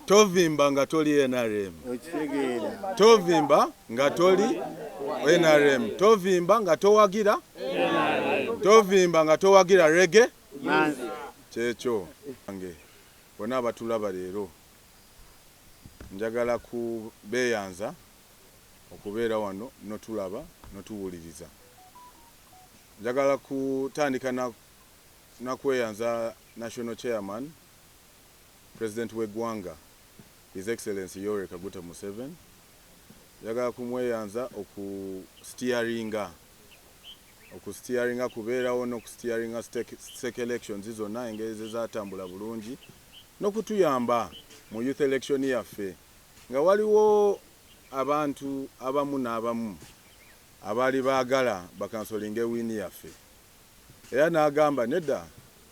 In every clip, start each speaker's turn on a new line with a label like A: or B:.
A: Tovimba nga toli NRM.
B: Okitegeera.
A: Tovimba nga toli NRM. Tovimba nga towagira. Tovimba nga towagira reggae.
B: Manzi.
A: Kyekyo. Nge bonna abatulaba leero, njagala kubeeyanza okubeera wano notulaba notuwuliriza. Njagala kutandika nakweyanza national chairman, president w'eggwanga, His Excellency Yoweri Kaguta Museveni. Njagala kumweyanza okusteeringa kubeerawo n'okusteeringa state elections zonna engeri ze zaatambula bulungi n'okutuyamba mu youth election yaffe, nga waliwo abantu abamu n'abamu abaali baagala bacancelinge win yaffe, era n'agamba, "Nedda,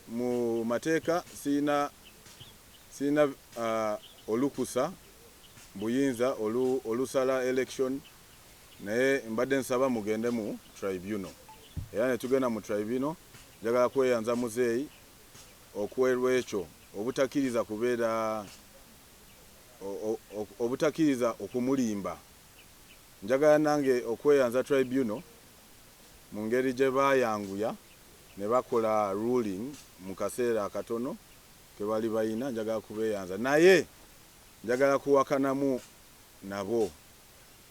A: mu mateeka siina olukusa buyinza olusala election, naye mbadde nsaba mugende mu tribunal." Era ne tugenda mu tribunal. Njagala kweyanza muzeeyi okwerwekyo obutakkiriza kubeera obutakkiriza okumulimba. Njagala nange okweyanza tribunal mu ngeri gye baayanguya ne bakola ruling mu kaseera akatono ke bali bayina. Njagala kubeeyanza, naye njagala kuwakanamu nabo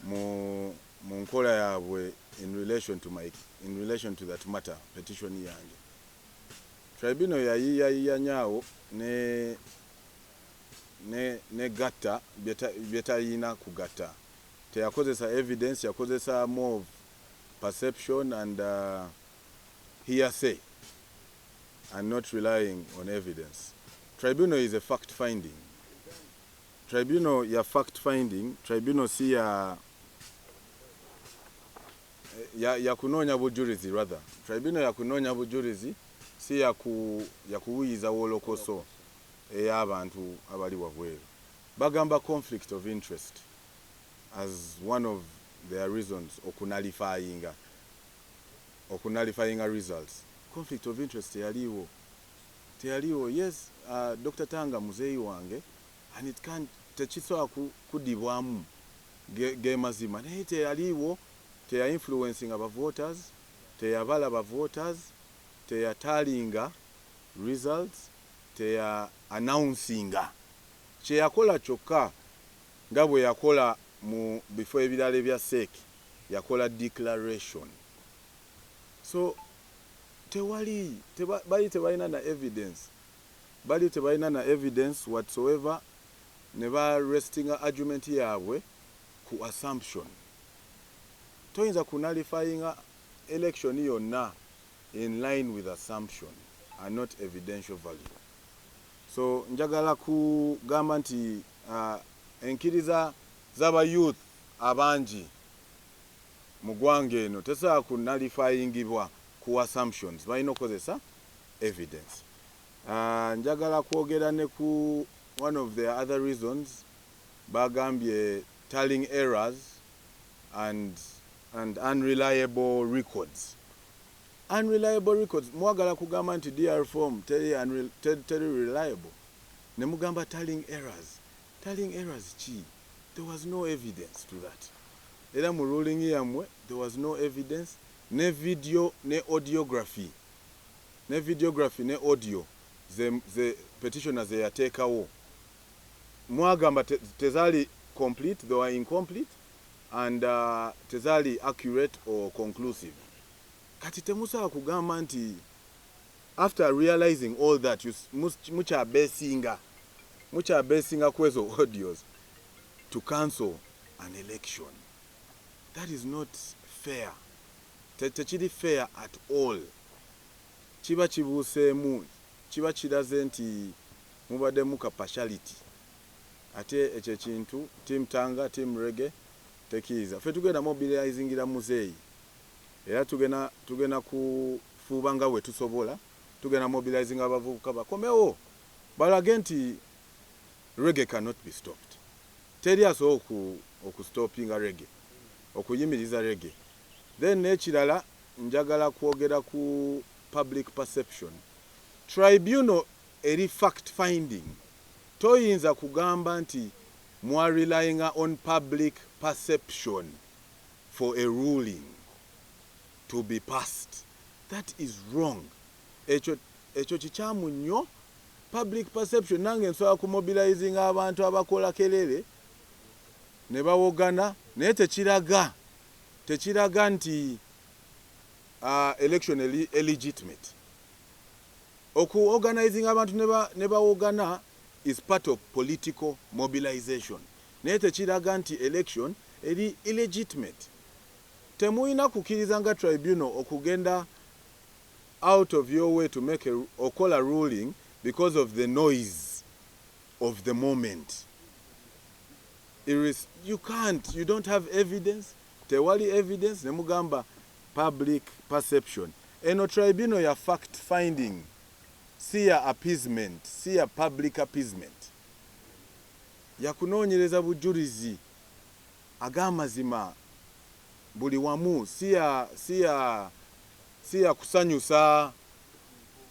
A: mu nkola yaabwe in relation to that matter, petition yange. Tribunal yayiiyayiya ne gatta byetayina kugatta. Teyakozesa evidence, yakozesa more of perception and hearsay and not relying on evidence. Tribunal is a fact finding tribunal, ya fact finding tribunal, si ya kunoonya bujulizi. Rather, tribunal ya kunoonya bujulizi, si ya kuwuyiza wolokoso ey'abantu abali wabweru. Bagamba conflict of interest as one of their reasons okunullifyinga results. Conflict of interest teyaliiwo, teyaliiwo. Yes, Dr Tanga muzeeyi wange and it can't, tekisobola kudibwamu ge mazima, naye teyaliiwo, teyainfluencinga ba voters, teyabala ba voters, teyatallyinga results, teya announcinga. Kyeyakola kyokka, nga bwe yakola mu bifo ebirala ebya CEC, yakola declaration. So tewali bali tebalina na evidence, bali tebalina na evidence whatsoever, ne ba restinga argument yaabwe ku assumption. Toyinza kunullifyinga election yonna in line with assumption and not evidential value. So njagala kugamba nti enkiriza z'aba youth abangi mu ggwanga eno tesobola kunullifyingibwa ku assumptions, balina okukozesa evidence. Njagala kwogera ne ku one of the other reasons bagambye, tallying errors and unreliable records. Unreliable records, mwagala kugamba nti DR form teri reliable, ne mugamba tallying errors. Tallying errors ki? There was no evidence to that. Era mu ruling yammwe there was no evidence, ne video ne audiography, ne videography ne audio ze petitioner ze yateekawo, mwagamba tezaali complete, they were incomplete and tezaali accurate or conclusive. Kati temusobola kugamba nti after realizing all that mukyabesinga ku ezo audios to cancel an election. That is not fair. Tekiri fair at all. Kiba kibuuseemu, kiba kiraze nti mubaddemu ka partiality. Ate ekyo ekintu Team Tanga, Team Reggae tekiriza. Ffe tugenda mobilizingira muzeeyi, era tugenda kufuuba nga bwe tusobola. Tugenda mobilizinga abavubuka bakomewo balage nti reggae cannot be stopped. Teri asobola okustoppinga reggae, okuyimiriza reggae. Then n'ekirala, njagala kwogera ku public perception. Tribunal eri fact finding. Toyinza kugamba nti mwa relying on public perception for a ruling to be passed. That is wrong. Ekyo kikyamu nnyo. Public perception, nange nsobola kumobilizing abantu abakola kelere ne bawogana, naye tekiraga nti election eri illegitimate. Oku organizing abantu ne bawogana is part of political mobilization, naye tekiraga nti election eri illegitimate. Temulina kukkiriza nga tribunal okugenda out of your way to make a, okola ruling because of the noise of the moment. You can't, you don't have evidence, tewali evidence, nemugamba public perception. Eno tribunal ya fact finding, si ya appeasement, si ya public appeasement, yakunoonyereza bujulizi ag'amazima buli wamu, si ya kusanyusa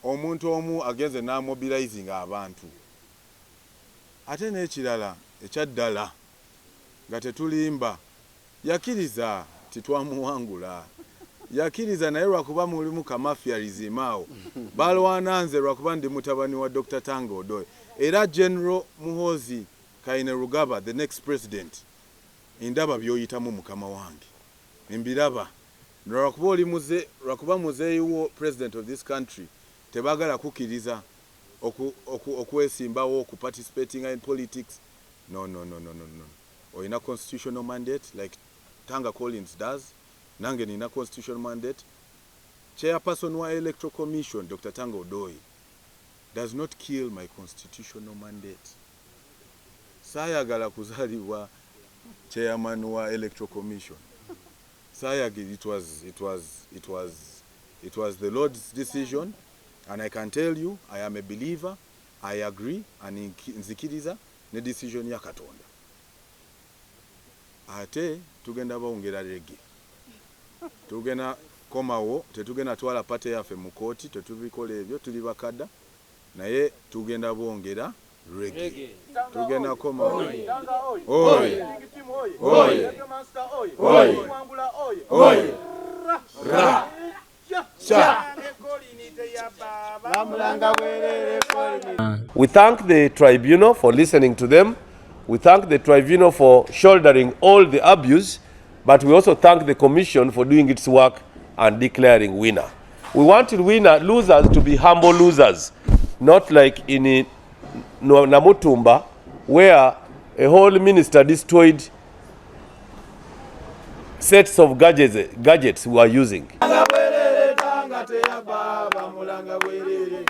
A: omuntu omu agenze n'amobilizing abantu. Ate n'ekirala ekyaddala, nga tetulimba, yakiriza titwamuwangula, yakiriza, naye lwakuba mulimu kamafiarism awo balwana nze lwakuba ndi mutabani wa Dr. Tanga Odoi. Era General Muhozi Kainerugaba, the next president, ndaba by'oyitamu, mukama wange, mbiraba. Lwakuba oli muze, lwakuba muzeeyi wo president of this country, tebagala kukkiriza okwesimbawo, okuparticipating in politics. No, no, no, no, no, no. Olina constitutional mandate like Tanga Collins does. Nange nina constitutional mandate. Chairperson wa Electoral Commission Dr. Tanga Odoi does not kill my constitutional mandate. Saayagala kuzaalibwa chairman wa Electoral Commission. Saayagala. It was the Lord's decision, and I can tell you I am a believer. I agree and nzikiriza ne decision ya Katonda. Ate tugenda bawongera reggae, tugenda komawo, tetugenda twala party yaffe mu kooti, tetubikola ebyo, tuli bakadda, naye tugenda bongera reggae, tugenda komawo. Oye oye oye oye ra cha.
B: Bamulanga bwerere Colin.
C: We thank the tribunal for listening to them. We thank the tribunal for shouldering all the abuse, but we also thank the commission for doing its work and declaring winner. We want winner losers to be humble losers, not like in Namutumba, where a whole minister destroyed sets of gadgets we are using.
B: Bwerere Tanga teyabba, bamulanga bwerere.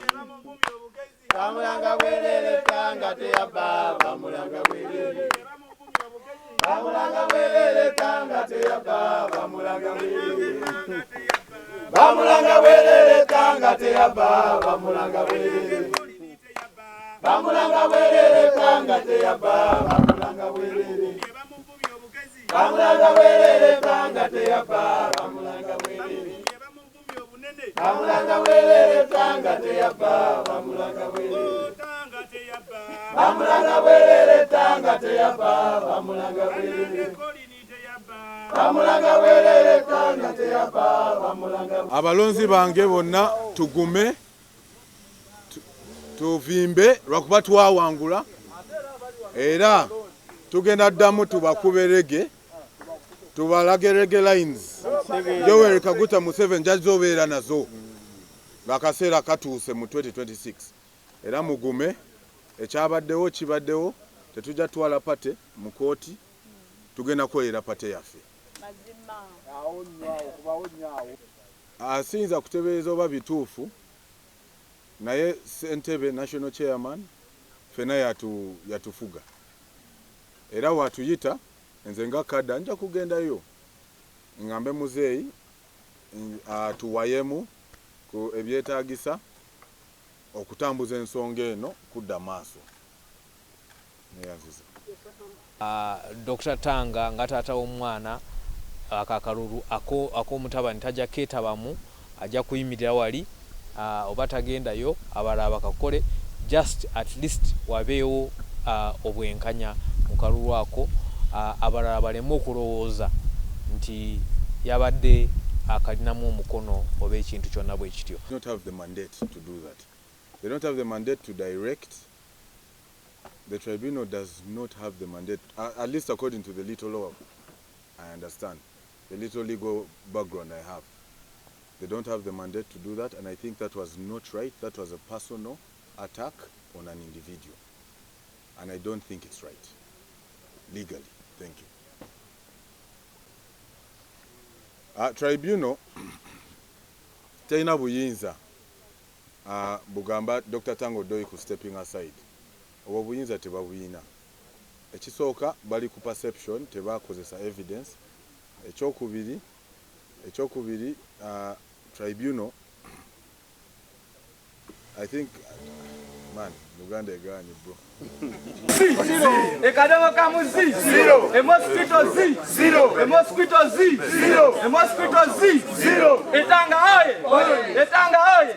B: Bamulanga bwerere Tanga teyabba, bamulanga bwerere. Bamulanga bwerere Tanga teyabba, bamulanga bwerere. Bamulanga bwerere Tanga teyabba, bamulanga bwerere. Bamulanga bwerere Tanga teyabba, bamulanga bwerere. Bamulanga bwerere Tanga teyabba, bamulanga bwerere. Bamulanga bwerere Tanga teyabba, bamulanga bwerere. Bamulanga bwerere Tanga teyabba, bamulanga bwerere. Bamulanga bwerere Tanga teyabba, bamulanga.
A: Abalonzi bange bonna, tugume, tuvimbe lwakuba twawangula, era tugenda ddamu tubakube reggae, tubalage reggae lines. Yoweri Kaguta Museveni jazobeera nazo ng'akaseera katuuse mu 2026. Era mugume, ekyabaddewo kibaddewo, tetujja twala party mu kooti, tugenda kukolera party yaffe.
B: Awo nnyo awo, kubawo nnyo awo.
A: Asiyinza kutebeereza oba bituufu, naye Ssentebe, national chairman, fena yatufuga era watuyita. Nze nga cadre nja kugendayo ngambe muzeeyi atuwayemu ku ebyetaagisa okutambuza ensonga eno kudda maaso. Neyanziza.
D: Dr. Tanga nga taata w'omwana, akakalulu ak'omutabani tajja keetabamu, ajja kuyimirira wali, oba tagendayo, abalala bakakole, just at least wabeewo. obwenkanya mu kalulu ako, abalala baleme okulowooza nti yabadde akalinamu omukono oba ekintu kyonna bwe kityo.
A: Not have the mandate to do that. They don't have the mandate to direct. The tribunal does not have the mandate, at least according to the little law I understand, the little legal background I have. They don't have the mandate to do that, and I think that was not right. That was a personal attack on an individual. And I don't think it's right, legally. Thank you. Tribunal terina buyinza bugamba Dr. Tanga Odoi ku stepping aside. Obwo buyinza tebabuyina. Ekisooka, bali ku perception, tebakozesa evidence. Ekyokubiri, tribunal, I think, man, Uganda eganye, bro.
B: Ekadongo kamu zi zero. A mosquito zi zero. A mosquito zi zero. A mosquito zi zero. Etanga oye! Etanga oye!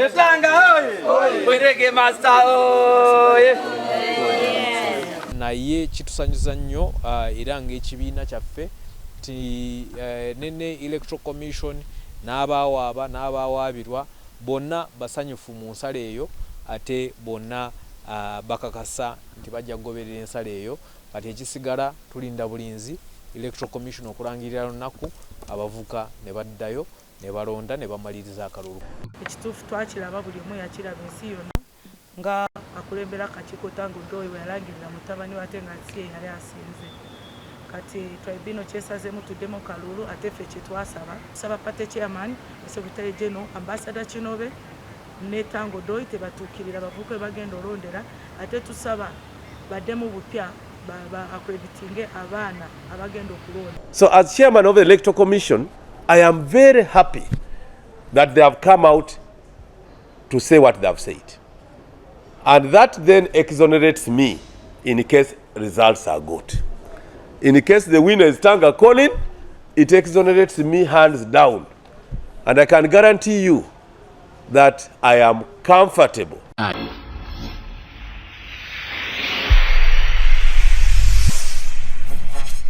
B: Etanga oye! Oye reggae master oye!
D: Naye kitusanyusa nnyo era ng'ekibiina kyaffe ti nene Electoral Commission n'abaawaaba n'abaawaabirwa bonna basanyufu mu nsala eyo, ate bonna bakakasa nti bajja kugoberera ensala eyo. Kati ekisigala tulinda bulinzi Electoral Commission okulangirira lunaku abavuka ne baddayo ne balonda ne bamaliriza akalulu.
E: Ekituufu twakiraba, buli omu yakiraba, ensi yonna, nga akulembera akakiiko Tanga Odoi bwe yalangirira mutabani we ate nga si ye yali asinze. Kati tribunal kyesazeemu tuddemu kalulu, ate ffe kyetwasaba, tusaba party chairman, secretary general, ambassador Kinobe ne Tanga Odoi tebatuukirira bavubuka be bagenda olondera, ate tusaba baddemu bupya ba accreditinge abaana abagenda okulonda.
C: So, as chairman of the Electoral Commission, I am very happy that they have come out to say what they have said. And that then exonerates me in case results are good. In case the winner is Tanga Colin, it exonerates me hands down. And I can guarantee you that I am comfortable.
F: I